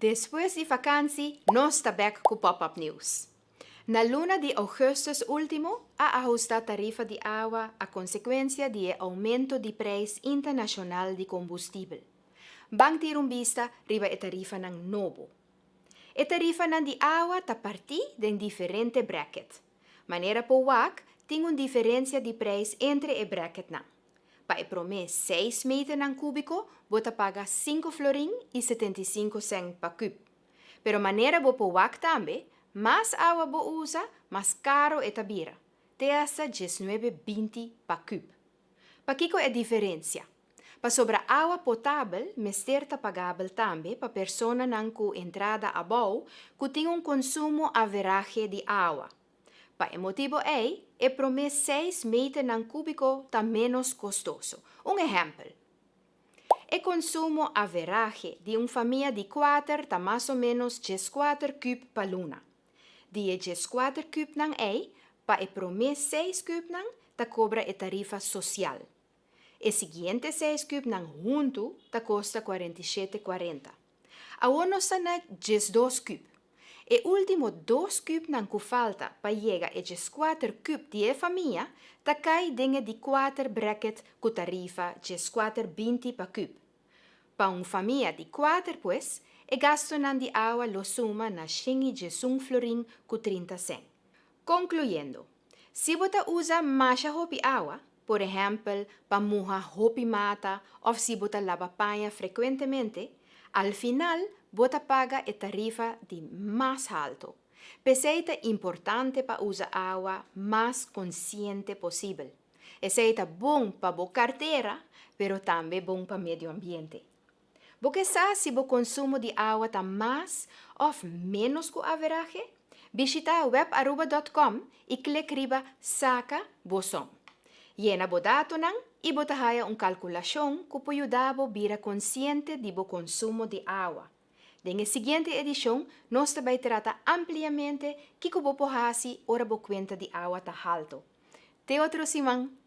Despues di vakansi nos ta bek ku Pop Up News. Na luna di ougùstùs último a ahustá tarifa di awa a konsekuensia di e oumento di preis internashonal di kombustibel. Ban tira un bista riba e tarifanan nobo. E tarifanan di awa ta partí den diferente bracket. Manera por wak, tin un diferensia di preis entre e bracketnan. Pa e promé seis meternan kúbiko bo ta paga sinku florin i 75 sèn pa kùp. Pero manera bo por wak tambe, mas awa bo usa, mas karo e ta bira, te hasta 19.20 pa kùp. Pakiko e diferensia? Pasobra awa potabel mester ta pagabel tambe pa personanan ku entrada abou ku tin un konsumo averahe di awa. Pa e motibu ei, e promé seis meternan kúbiko ta ménos kostoso. Un ehèmpel, e konsumo averahe di un famia di kuater ta mas o ménos 14 kùp pa luna. Di e 14 kùpnan ei, pa e promé seis kùpnan ta kobra e tarifa sosial. E siguiente seis kùpnan huntu ta kosta 47.40. Awor nos ta na 12 kùp. E último dos kùpnan ku falta pa yega e 14 kùp di e famia ta kai den e di kuater bracket ku tarifa 14.20 pa kùp. Pa un famia di kuater pues, e gastunan di awa lo suma na 111 florin ku 30 sèn. Konkluyendo, si bo ta usa masha hopi awa, por ehèmpel pa muha hopi mata òf si bo ta laba paña frekuentemente, al final bo ta paga e tarifa di mas haltu. P'esei ta importante pa usa awa mas konsiente posibel. Esei ta bon pa bo kartera, pero tambe bon pa medio ambiente. Bo ke sa si bo konsumo di awa ta mas òf ménos ku averahe? Bishitá webaruba.com i klek riba Saka bo som. Yena bo datonan i bo ta haña un kalkulashon ku por yuda bo bira konsiente di bo konsumo di awa. Den e siguiente edishon nos ta bai trata ampliamente kiko bo por hasi ora bo kuenta di awa ta haltu. Te otro siman!